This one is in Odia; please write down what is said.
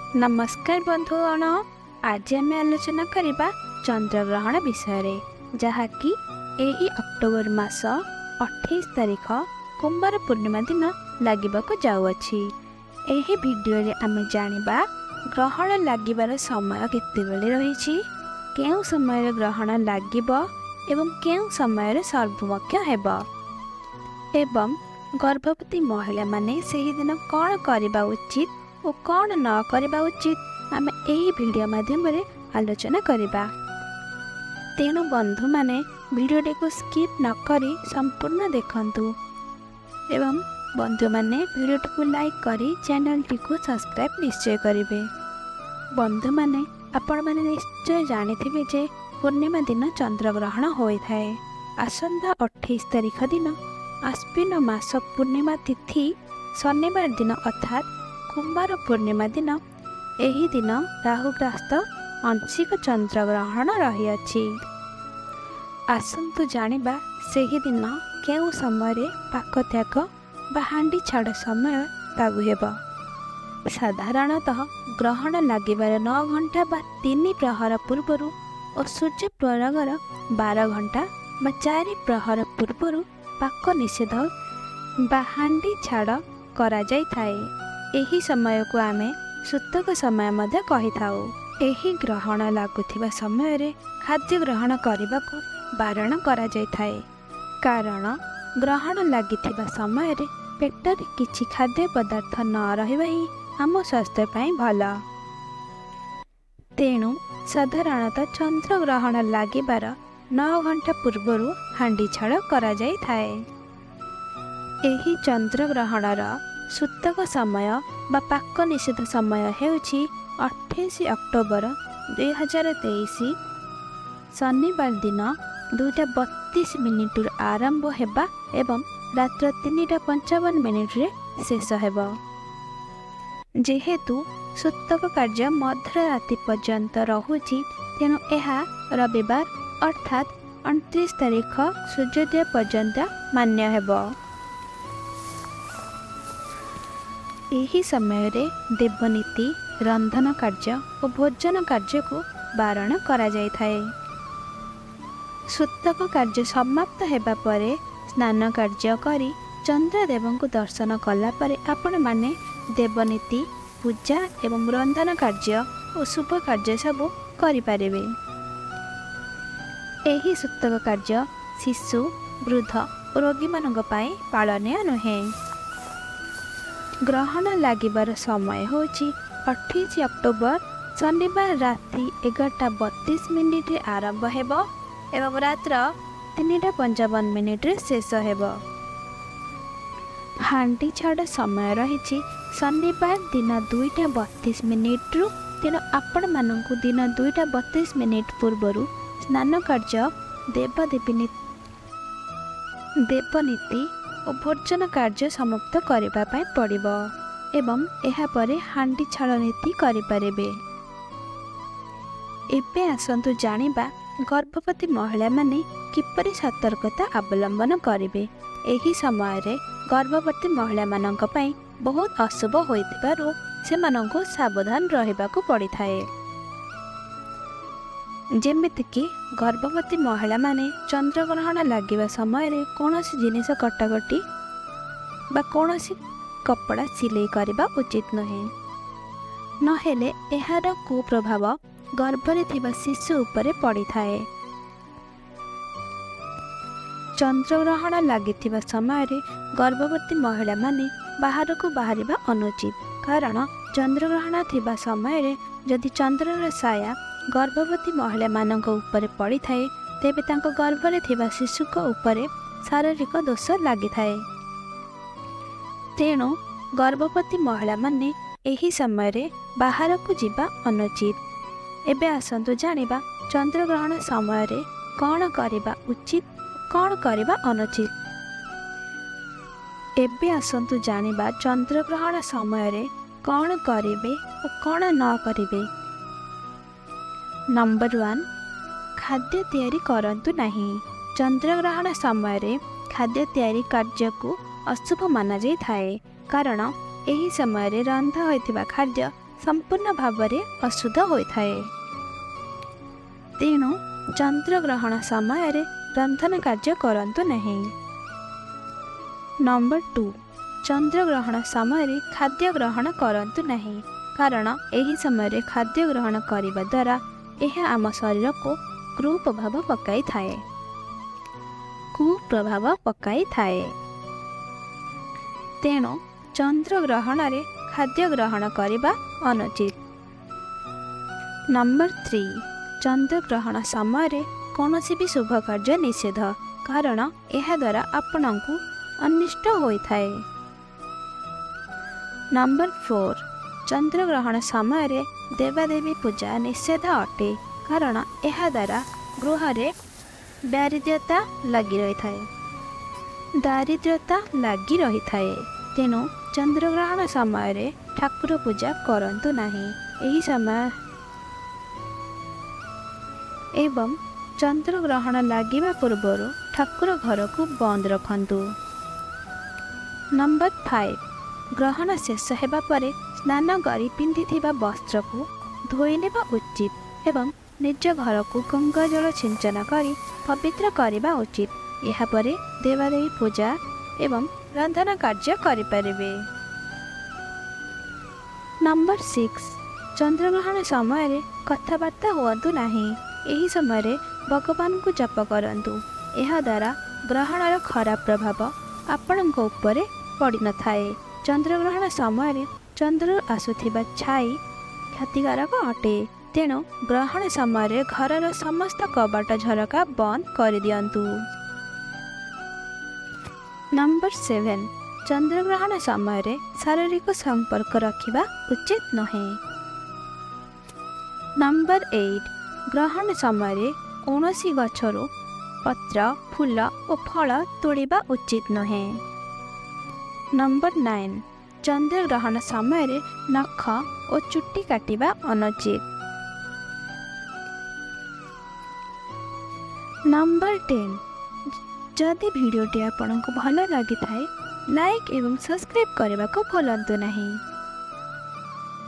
ନମସ୍କାର ବନ୍ଧୁଗଣ, ଆଜି ଆମେ ଆଲୋଚନା କରିବା ଚନ୍ଦ୍ରଗ୍ରହଣ ବିଷୟରେ, ଯାହାକି ଏହି ଅକ୍ଟୋବର ମାସ 28 ତାରିଖ କୁମାର ପୂର୍ଣ୍ଣିମା ଦିନ ଲାଗିବାକୁ ଯାଉଅଛି। ଏହି ଭିଡ଼ିଓରେ ଆମେ ଜାଣିବା ଗ୍ରହଣ ଲାଗିବାର ସମୟ କେତେବେଳେ ରହିଛି, କେଉଁ ସମୟରେ ଗ୍ରହଣ ଲାଗିବ ଏବଂ କେଉଁ ସମୟରେ ସର୍ବମୋକ୍ଷ ହେବ ଏବଂ ଗର୍ଭବତୀ ମହିଳାମାନେ ସେହିଦିନ କ'ଣ କରିବା ଉଚିତ ଓ କ'ଣ ନ କରିବା ଉଚିତ, ଆମେ ଏହି ଭିଡ଼ିଓ ମାଧ୍ୟମରେ ଆଲୋଚନା କରିବା। ତେଣୁ ବନ୍ଧୁମାନେ, ଭିଡ଼ିଓଟିକୁ ସ୍କିପ୍ ନ କରି ସମ୍ପୂର୍ଣ୍ଣ ଦେଖନ୍ତୁ ଏବଂ ବନ୍ଧୁମାନେ ଭିଡ଼ିଓଟିକୁ ଲାଇକ୍ କରି ଚ୍ୟାନେଲଟିକୁ ସବସ୍କ୍ରାଇବ୍ ନିଶ୍ଚୟ କରିବେ। ବନ୍ଧୁମାନେ, ଆପଣମାନେ ନିଶ୍ଚୟ ଜାଣିଥିବେ ଯେ ପୂର୍ଣ୍ଣିମା ଦିନ ଚନ୍ଦ୍ରଗ୍ରହଣ ହୋଇଥାଏ। ଆସନ୍ତା 28 ତାରିଖ ଦିନ ଆଶ୍ୱିନ ମାସ ପୂର୍ଣ୍ଣିମା ତିଥି ଶନିବାର ଦିନ, ଅର୍ଥାତ୍ କୁମାର ପୂର୍ଣ୍ଣିମା ଦିନ, ଏହି ଦିନ ରାହୁଗ୍ରସ୍ତ ଆଂଶିକ ଚନ୍ଦ୍ରଗ୍ରହଣ ରହିଅଛି। ଆସନ୍ତୁ ଜାଣିବା ସେହିଦିନ କେଉଁ ସମୟରେ ପାକତ୍ୟାଗ ବା ହାଣ୍ଡି ଛାଡ଼ ସମୟ ଲାଗୁ ହେବ। ସାଧାରଣତଃ ଗ୍ରହଣ ଲାଗିବାର 9 ଘଣ୍ଟା ବା 3 ପ୍ରହର ପୂର୍ବରୁ ଓ ସୂର୍ଯ୍ୟପରାଗର 12 ଘଣ୍ଟା ବା 4 ପ୍ରହର ପୂର୍ବରୁ ପାକ ନିଷେଧ ବା ହାଣ୍ଡି ଛାଡ଼ କରାଯାଇଥାଏ। ଏହି ସମୟକୁ ଆମେ ସୂତକ ସମୟ ମଧ୍ୟ କହିଥାଉ। ଏହି ଗ୍ରହଣ ଲାଗୁଥିବା ସମୟରେ ଖାଦ୍ୟ ଗ୍ରହଣ କରିବାକୁ ବାରଣ କରାଯାଇଥାଏ, କାରଣ ଗ୍ରହଣ ଲାଗିଥିବା ସମୟରେ ପେଟରେ କିଛି ଖାଦ୍ୟ ପଦାର୍ଥ ନ ରହିବା ହିଁ ଆମ ସ୍ୱାସ୍ଥ୍ୟ ପାଇଁ ଭଲ। ତେଣୁ ସାଧାରଣତଃ ଚନ୍ଦ୍ରଗ୍ରହଣ ଲାଗିବାର 9 ଘଣ୍ଟା ପୂର୍ବରୁ ହାଣ୍ଡି ଛାଡ଼ କରାଯାଇଥାଏ। ଏହି ଚନ୍ଦ୍ରଗ୍ରହଣର ସୂତକ ସମୟ ବା ପାକ ନିଷେଧ ସମୟ ହେଉଛି 28 ଅକ୍ଟୋବର 2023 ଶନିବାର ଦିନ 2ଟା 32 ମିନିଟରୁ ଆରମ୍ଭ ହେବା ଏବଂ ରାତ୍ର 3ଟା 55 ମିନିଟରେ ଶେଷ ହେବ। ଯେହେତୁ ସୂତକ କାର୍ଯ୍ୟ ମଧ୍ୟରାତି ପର୍ଯ୍ୟନ୍ତ ରହୁଛି, ତେଣୁ ଏହା ରବିବାର, ଅର୍ଥାତ୍ 29 ତାରିଖ ସୂର୍ଯ୍ୟୋଦୟ ପର୍ଯ୍ୟନ୍ତ ମାନ୍ୟ ହେବ। ଏହି ସମୟରେ ଦେବନୀତି, ରନ୍ଧନ କାର୍ଯ୍ୟ ଓ ଭୋଜନ କାର୍ଯ୍ୟକୁ ବାରଣ କରାଯାଇଥାଏ। ସୂତକ କାର୍ଯ୍ୟ ସମାପ୍ତ ହେବା ପରେ ସ୍ନାନ କାର୍ଯ୍ୟ କରି ଚନ୍ଦ୍ରଦେବଙ୍କୁ ଦର୍ଶନ କଲା ପରେ ଆପଣମାନେ ଦେବନୀତି, ପୂଜା ଏବଂ ରନ୍ଧନ କାର୍ଯ୍ୟ ଓ ଶୁଭ କାର୍ଯ୍ୟ ସବୁ କରିପାରିବେ। ଏହି ସୂତକ କାର୍ଯ୍ୟ ଶିଶୁ, ବୃଦ୍ଧ ଓ ରୋଗୀମାନଙ୍କ ପାଇଁ ପାଳନୀୟ ନୁହେଁ। ଗ୍ରହଣ ଲାଗିବାର ସମୟ ହେଉଛି 28 ଅକ୍ଟୋବର ଶନିବାର ରାତି 11ଟା 32 ମିନିଟରେ ଆରମ୍ଭ ହେବ ଏବଂ ରାତ୍ର 3ଟା 55 ମିନିଟରେ ଶେଷ ହେବ। ହାଣ୍ଡି ଛାଡ଼ ସମୟ ରହିଛି ଶନିବାର ଦିନ 2ଟା 32 ମିନିଟରୁ। ତେଣୁ ଆପଣମାନଙ୍କୁ ଦିନ 2ଟା 32 ମିନିଟ ପୂର୍ବରୁ ସ୍ନାନ କାର୍ଯ୍ୟ, ଦେବନୀତି ଓ ଭୋଜନ କାର୍ଯ୍ୟ ସମାପ୍ତ କରିବା ପାଇଁ ପଡ଼ିବ ଏବଂ ଏହାପରେ ହାଣ୍ଡି ଛାଡ଼ ନୀତି କରିପାରିବେ। ଏବେ ଆସନ୍ତୁ ଜାଣିବା ଗର୍ଭବତୀ ମହିଳାମାନେ କିପରି ସତର୍କତା ଅବଲମ୍ବନ କରିବେ। ଏହି ସମୟରେ ଗର୍ଭବତୀ ମହିଳାମାନଙ୍କ ପାଇଁ ବହୁତ ଅଶୁଭ ହୋଇଥିବାରୁ ସେମାନଙ୍କୁ ସାବଧାନ ରହିବାକୁ ପଡ଼ିଥାଏ। ଯେମିତିକି ଗର୍ଭବତୀ ମହିଳାମାନେ ଚନ୍ଦ୍ରଗ୍ରହଣ ଲାଗିବା ସମୟରେ କୌଣସି ଜିନିଷ କଟାକଟି ବା କୌଣସି କପଡ଼ା ସିଲେଇ କରିବା ଉଚିତ ନୁହେଁ, ନହେଲେ ଏହାର କୁପ୍ରଭାବ ଗର୍ଭରେ ଥିବା ଶିଶୁ ଉପରେ ପଡ଼ିଥାଏ। ଚନ୍ଦ୍ରଗ୍ରହଣ ଲାଗିଥିବା ସମୟରେ ଗର୍ଭବତୀ ମହିଳାମାନେ ବାହାରକୁ ବାହାରିବା ଅନୁଚିତ, କାରଣ ଚନ୍ଦ୍ରଗ୍ରହଣ ଥିବା ସମୟରେ ଯଦି ଚନ୍ଦ୍ରର ଛାୟା ଗର୍ଭବତୀ ମହିଳାମାନଙ୍କ ଉପରେ ପଡ଼ିଥାଏ, ତେବେ ତାଙ୍କ ଗର୍ଭରେ ଥିବା ଶିଶୁଙ୍କ ଉପରେ ଶାରୀରିକ ଦୋଷ ଲାଗିଥାଏ। ତେଣୁ ଗର୍ଭବତୀ ମହିଳାମାନେ ଏହି ସମୟରେ ବାହାରକୁ ଯିବା ଅନୁଚିତ। ଏବେ ଆସନ୍ତୁ ଜାଣିବା ଚନ୍ଦ୍ରଗ୍ରହଣ ସମୟରେ କ'ଣ କରିବା ଉଚିତ, କ'ଣ କରିବା ଅନୁଚିତ। ଏବେ ଆସନ୍ତୁ ଜାଣିବା ଚନ୍ଦ୍ରଗ୍ରହଣ ସମୟରେ କ'ଣ କରିବେ ଓ କ'ଣ ନ କରିବେ। ନମ୍ବର 1, ଖାଦ୍ୟ ତିଆରି କରନ୍ତୁ ନାହିଁ। ଚନ୍ଦ୍ରଗ୍ରହଣ ସମୟରେ ଖାଦ୍ୟ ତିଆରି କାର୍ଯ୍ୟକୁ ଅଶୁଭ ମାନାଯାଇଥାଏ, କାରଣ ଏହି ସମୟରେ ରନ୍ଧା ହୋଇଥିବା ଖାଦ୍ୟ ସମ୍ପୂର୍ଣ୍ଣ ଭାବରେ ଅଶୁଦ୍ଧ ହୋଇଥାଏ। ତେଣୁ ଚନ୍ଦ୍ରଗ୍ରହଣ ସମୟରେ ରନ୍ଧନ କାର୍ଯ୍ୟ କରନ୍ତୁ ନାହିଁ। ନମ୍ବର 2, ଚନ୍ଦ୍ରଗ୍ରହଣ ସମୟରେ ଖାଦ୍ୟ ଗ୍ରହଣ କରନ୍ତୁ ନାହିଁ, କାରଣ ଏହି ସମୟରେ ଖାଦ୍ୟ ଗ୍ରହଣ କରିବା ଦ୍ୱାରା ଏହା ଆମ ଶରୀରକୁ କୁପ୍ରଭାବ ପକାଇଥାଏ। ତେଣୁ ଚନ୍ଦ୍ରଗ୍ରହଣରେ ଖାଦ୍ୟ ଗ୍ରହଣ କରିବା ଅନୁଚିତ। ନମ୍ବର 3, ଚନ୍ଦ୍ରଗ୍ରହଣ ସମୟରେ କୌଣସି ବି ଶୁଭ କାର୍ଯ୍ୟ ନିଷେଧ, କାରଣ ଏହାଦ୍ୱାରା ଆପଣଙ୍କୁ ଅନିଷ୍ଟ ହୋଇଥାଏ। ନମ୍ବର 4, ଚନ୍ଦ୍ରଗ୍ରହଣ ସମୟରେ ଦେବାଦେବୀ ପୂଜା ନିଷେଧ ଅଟେ, କାରଣ ଏହାଦ୍ୱାରା ଗୃହରେ ଦାରିଦ୍ର୍ୟତା ଲାଗି ରହିଥାଏ। ତେଣୁ ଚନ୍ଦ୍ରଗ୍ରହଣ ସମୟରେ ଠାକୁର ପୂଜା କରନ୍ତୁ ନାହିଁ ଏହି ସମୟ ଏବଂ ଚନ୍ଦ୍ରଗ୍ରହଣ ଲାଗିବା ପୂର୍ବରୁ ଠାକୁର ଘରକୁ ବନ୍ଦ ରଖନ୍ତୁ। ନମ୍ବର 5, ଗ୍ରହଣ ଶେଷ ହେବା ପରେ ସ୍ନାନ କରି ପିନ୍ଧିଥିବା ବସ୍ତ୍ରକୁ ଧୋଇ ନେବା ଉଚିତ ଏବଂ ନିଜ ଘରକୁ ଗଙ୍ଗା ଜଳ ସିଞ୍ଚନ କରି ପବିତ୍ର କରିବା ଉଚିତ। ଏହାପରେ ଦେବାଦେବୀ ପୂଜା ଏବଂ ରନ୍ଧନ କାର୍ଯ୍ୟ କରିପାରିବେ। ନମ୍ବର 6, ଚନ୍ଦ୍ରଗ୍ରହଣ ସମୟରେ କଥାବାର୍ତ୍ତା ହୁଅନ୍ତୁ ନାହିଁ। ଏହି ସମୟରେ ଭଗବାନଙ୍କୁ ଜପ କରନ୍ତୁ। ଏହାଦ୍ୱାରା ଗ୍ରହଣର ଖରାପ ପ୍ରଭାବ ଆପଣଙ୍କ ଉପରେ ପଡ଼ିନଥାଏ। ଚନ୍ଦ୍ରଗ୍ରହଣ ସମୟରେ ଚନ୍ଦ୍ରରୁ ଆସୁଥିବା ଛାଇ କ୍ଷତିକାରକ ଅଟେ। ତେଣୁ ଗ୍ରହଣ ସମୟରେ ଘରର ସମସ୍ତ କବାଟ ଝରକା ବନ୍ଦ କରିଦିଅନ୍ତୁ। ନମ୍ବର 7, ଚନ୍ଦ୍ରଗ୍ରହଣ ସମୟରେ ଶାରୀରିକ ସମ୍ପର୍କ ରଖିବା ଉଚିତ ନୁହେଁ। ନମ୍ବର 8, ଗ୍ରହଣ ସମୟରେ କୌଣସି ଗଛରୁ ପତ୍ର, ଫୁଲ ଓ ଫଳ ତୋଳିବା ଉଚିତ ନୁହେଁ। ନମ୍ବର 9, ଚନ୍ଦ୍ରଗ୍ରହଣ ସମୟରେ ନଖ ଓ ଚୁଟି କାଟିବା ଅନୁଚିତ। ନମ୍ବର 10, ଯଦି ଭିଡ଼ିଓଟି ଆପଣଙ୍କୁ ଭଲ ଲାଗିଥାଏ, ଲାଇକ୍ ଏବଂ ସବସ୍କ୍ରାଇବ୍ କରିବାକୁ ଭୁଲନ୍ତୁ ନାହିଁ।